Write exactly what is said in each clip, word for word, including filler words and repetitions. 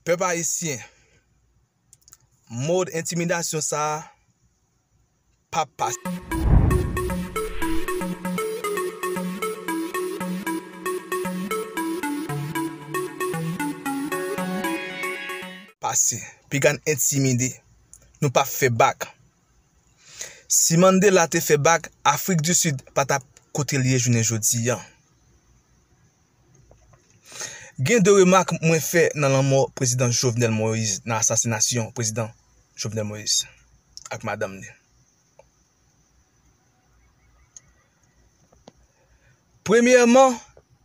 Pèp ayisyen, mòd entimidasyon sa a p ap pase. Pase. Piga n entimide. Nou p ap fè bak. Si Mandela te fè bak, Afrik di Sid pa t ap kote l ye jounen jodi a. Gen de remak mwen fè nan lanmò Prezidan Jovenel Moïse, nan asasinasyon Prezidan Jovenel Moïse ak madanm li. Premyèman,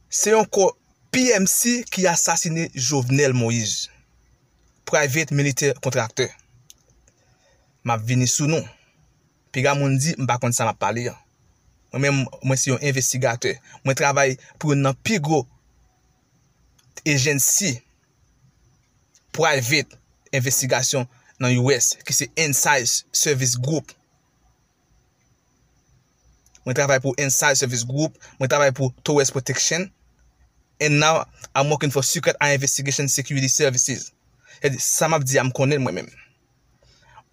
se yon kò P M C ki asasine Jovenel Moïse, private military contractor. M ap vini sou nou. Piga moun di m pa konn sa m ap pale a. Mwen menm, mwen se yon envestigatè. Mwen travay pou youn nan pi gwo ejensi private envestigasyon nan U S, ki se Insight Service Group. Mwen travay pou Insight Service Group, mwen travay pou Torres Protection, and now I'm working for Secret Eye Investigation Security Services. Sèdi, sa m ap di a, m konnen l mwen menm.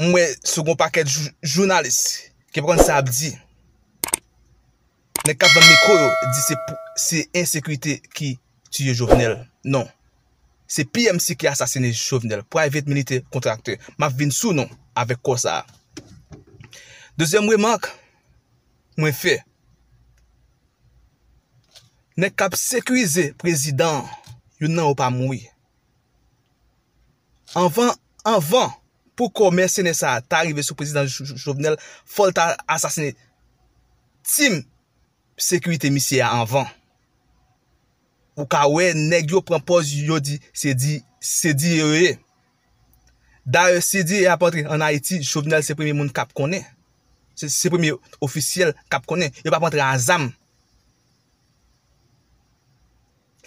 M wè sou gon pakèt jou- jounalis ki pa konn sa y ap di. Nèg k ap vann mikwo yo di se pou- se ensekirite ki tiye Jovenel. Non. Se P M C ki asasine Jovenel. Private military contractor. M ap vin sou nou avèk kò sa a. Dezyèm remak mwen fè. Nèg k ap sekirize prezidan an, youn nan yo pa mouri. Anvan, anvan pou kò mèsenè sa a ta rive sou prezidan Jo- Jo- Jovenel, fò l ta asasine tim sekirite misye a anvan. Ou ka wè nèg yo pran pòz yo di se di se D I A yo ye. Dayè, si D I A ap antre ann Ayiti, Jovenel se premye moun k ap konnen. Se, se premye ofisyèl k ap konnen. Yo p ap antre a zam.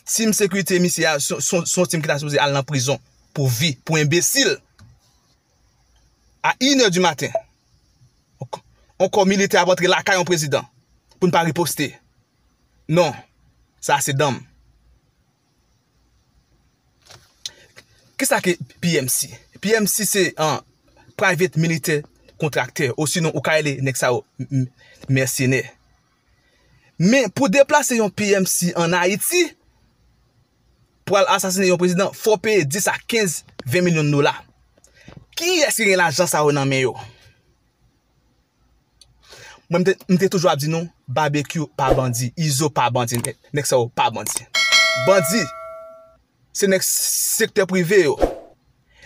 Tim sekirite misye a, se, se, se yon tim ki ta sipoze al nan prizon pou vi, pou enbesil. A inè di maten, yon kò militè ap antre lakay yon prezidan pou n pa riposte. Non, sa se danm. Kisa ki P M C? P M C se, an, private military contractor, osinon ou ka rele nèg sa yo m- m- mèsenè. Men pou deplase yon P M C ann Ayiti, pou al asasine yon prezidan, fò w peye dis a kenz, ven milyon dola. Kiyès ki gen lajan sa yo nan men yo? Mwen, m te, m te toujou ap di nou, Babekyou pa bandi, Izo pa bandi, nèg, nèg sa yo pa bandi. Bandi, se nèg sektè prive yo.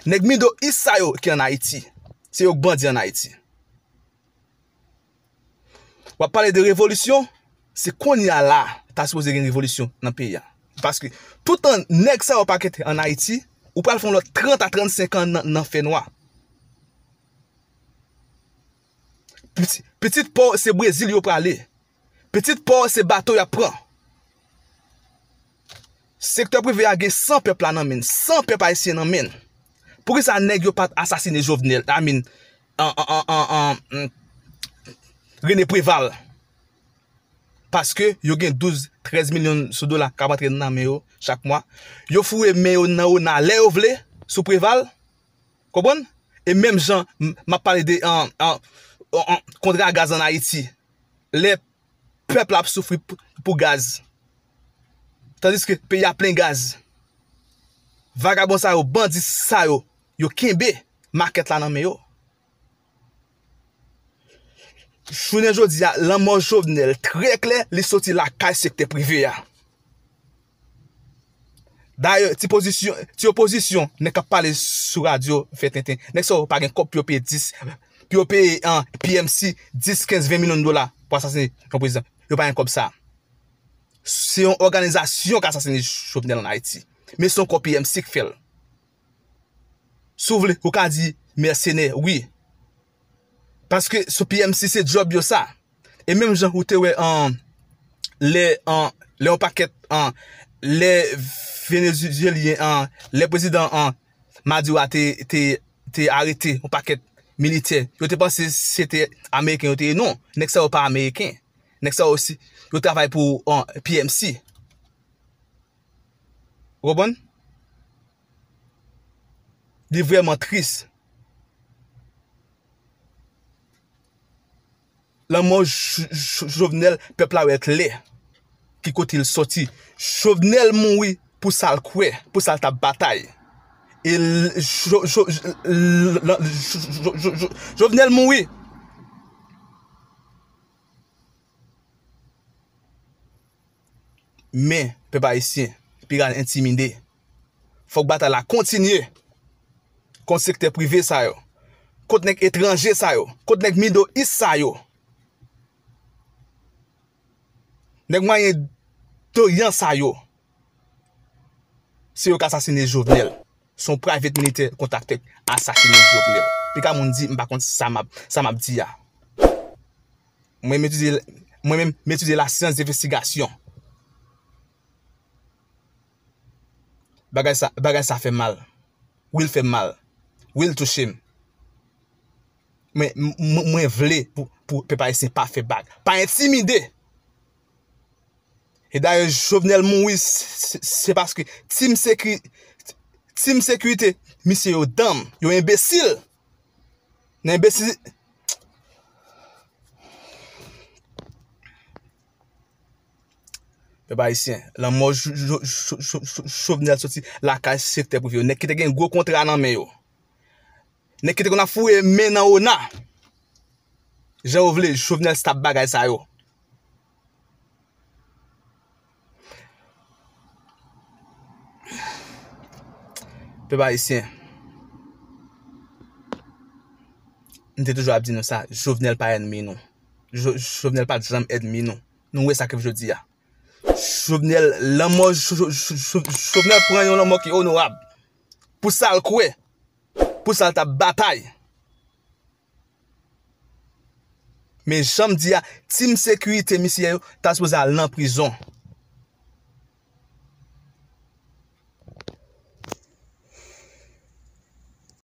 Nèg Middle East sa yo ki ann Ayiti. Se yo k bandi ann Ayiti. W ap pale de revolisyon, se kounye a la, ta sipoze gen revolisyon nan peyi a. Paske, toutan nèg sa yo pa kite ann Ayiti, ou pral fè yon lòt trant a trannsenk an nan, nan fènwa. Piti, pitit pa w se Brezil yo prale. Pitit pa w se bato y ap pran. Sektè prive a gen san pèp la nan men l, san pèp ayisyen nan men l. Poukisa nèg yo pa t asasine Jovenel, I mean, an, an, an, an, an, René Préval? Paske yo gen douz, trèz milyon sou dola k ap antre nan men yo chak mwa. Yo foure men yo nan ona lè yo vle sou Préval. Konprann? E menm jan m- m ap pale de an, an, an, an, kontra gaz ann Ayiti. Lè pèp la ap soufri pou, pou gaz. Tandiske peyi a plen gaz. Vagabon sa yo, bandi sa yo, yo kenbe makèt la nan men yo. Jounen jodi a, lanmò Jovenel trè klè, li soti lakay sektè prive a. Dayè, ti pozisyon, ti opozisyon, nèg k ap pale sou radyo, fè tenten. Nèg sa yo pa gen kòb pou yo peye dis, pou yo peye an P M C dis, kenz, ven milyon dola pou asasine yon prezidan. Yo pa gen kòb sa. Se yon òganizasyon k asasine Jovenel ann Ayiti. Men se yon kò P M C k fè l. Si w vle, ou ka di mèsenè, wi. Paske sou P M C se djòb yo sa. E menm jan ou te wè an, lè an, lè yon pakèt an, lè Venezuelyen an, lè prezidan an, Maduro a te, te, te arete yon pakèt militè, yo te panse se te Ameriken yo te ye. Non, nèg sa yo pa Ameriken. Nèg sa yo osi, yo travay pou an, P M C. Ou konprann? Li vrèman tris. Lanmò J- J- Jovenel, pèp la wè klè ki kote l sòti. Jovenel mouri pou sa l kwè, pou sa l t ap batay. E l- Jo- Jo- Jo- l- Jo- Jo- Jo- Jovenel mouri. Men, pèp ayisyen, piga entimide. Fòk batay la kontinye kont sektè prive sa yo, kont nèg etranje sa yo, kont nèg Middle East sa yo, nèg Mwayen Oryan sa yo. Se yo k asasine Jovenel. Se yon private militè kontakte asasine Jovenel. Piga moun di m pa konn sa m ap, sa m ap di a. Mwen menm etidye, mwen menm, m etidye lasyans de envestigasyon. Bagay sa, bagay sa fè m mal. Wi, l fè m mal. Wi, l touche m. Men m- m- mwen vle pou, pou pèp ayisyen pa fè bak, pa entimide. E dayè, Jovenel mouri, se- se- se paske team sekirite, team sekirite, misye yo danm, yo enbesil. Nan enbesil. Pèp ayisyen, lanmò Jo- Jo- Jo- Jo- Jo- Jovenel soti lakay sektè prive yo. Nèg ki te gen gwo kontra nan men yo. Nèg ki te konn ap foure men nan ona. Jan yo vle, Jovenel stop bagay sa yo. Pèp ayisyen, m te toujou ap di nou sa, Jovenel pa ènmi nou. Jo- Jovenel pa t janm ènmi nou. Nou wè sa k rive jodi a. Jovenel, lanmò Jo- Jo- Jo- Jovenel pran yon lanmò ki onorab. Pou sa l kwè, pou sa l t ap batay. Men jan m di a, team sekirite misye yo ta sipoze al nan prizon.